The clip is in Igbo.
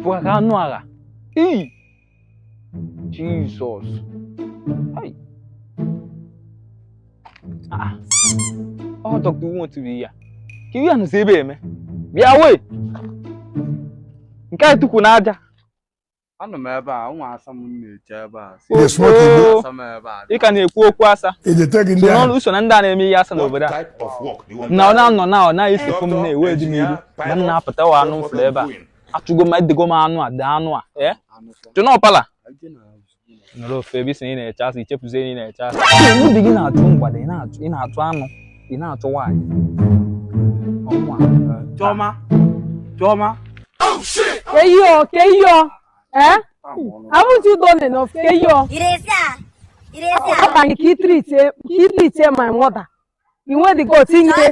Fụka ka anụ agha. Ii! Jizọs! Hai! Ah! Ọ Dr. Uwontu bụ ya. Ka ihe a nọzi ebe eme. Bịa wee! Nke a tukwu n'aja. Anọ m ebe a, nwa asa m na-eche ebe a. Ị na-smoke igbo? Asa m ebe a. Ị ka na-ekwu okwu asa. Ị take So ndị n'ọnụ ahụ? uso na ndị a na-eme ihe asa n'obodo a. Type of work do you want Na ọ to na-anọ na ọ na-esekwu m na-ewe di m ilu. Ma m na-apụta wa anụ m fụrụ ebe a. Achụgo m, edego m anụ a, daa anụ a. Eh? Jụna ọpala. Nọrọ ofe ebe isi na ị na-eche asị, ichefuzie na ị na-eche asị. Ubi gị na-achụ mgbada, ị na-achụ anụ, ị na-achụ nwaanyị. Ọnwa. Chioma. Chioma. Keyo, keyo. Eh? Haven't you done enough? Keyo. Iresi a. Ọ ka ị treat my mother. You want the God tinye